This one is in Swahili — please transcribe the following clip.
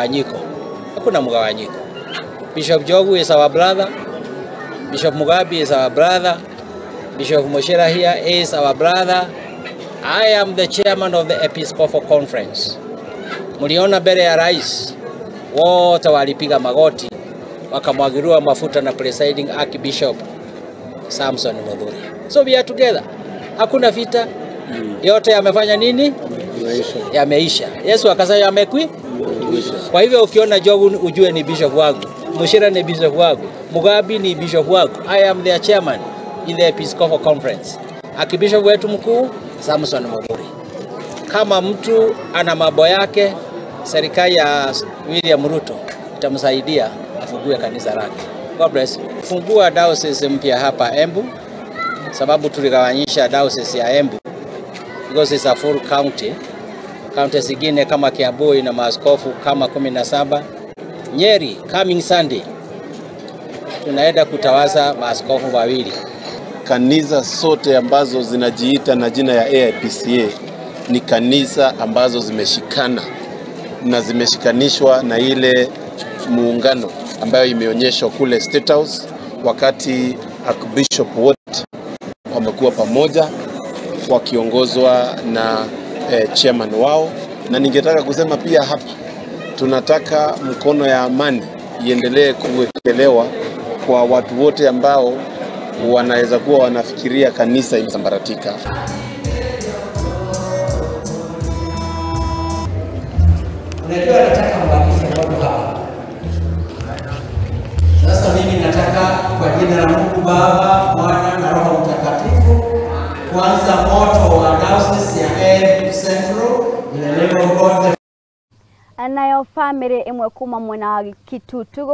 Mgawanyiko. Hakuna mgawanyiko. Bishop Njogu is our brother. Bishop Mugabi is our brother. Bishop Muchira here is our brother. I am the chairman of the Episcopal Conference. Mliona mbele ya rais wote walipiga magoti wakamwagiliwa mafuta na presiding Archbishop Samson Muthuria. So we are together. Hakuna vita. Yote yamefanya nini? Yameisha. Yesu akasema yamekwi. Kwa hivyo ukiona Njogu ujue ni bishop wangu, Muchira ni bishop wangu, Mugabi ni bishop wangu. I am their chairman in the Episcopal Conference. Archbishop wetu mkuu Samson Muthuria. Kama mtu ana mambo yake, serikali ya William Ruto itamsaidia afungue kanisa lake. God bless you. Fungua diocese mpya hapa Embu, sababu tuligawanyisha diocese ya Embu because it's a full county. County zingine kama Kiambu ina maaskofu kama 17. Nyeri coming Sunday tunaenda kutawaza maaskofu wawili. Kanisa sote ambazo zinajiita na jina ya AIPCA ni kanisa ambazo zimeshikana na zimeshikanishwa na ile muungano ambayo imeonyeshwa kule State House, wakati Archbishop wote wamekuwa pamoja wakiongozwa na chairman wao. Na ningetaka kusema pia hapa tunataka mkono ya amani iendelee kuwekelewa kwa watu wote ambao wanaweza kuwa wanafikiria kanisa imesambaratika. Unajua nataka mbakishe moto hapa. Sasa mimi nataka kwa jina la Mungu Baba, Mwana na Roho Mtakatifu kuanza moto wa diocese ya Embu Central in the name of God. Nayo family imwe kuma mwena wa Kitutu.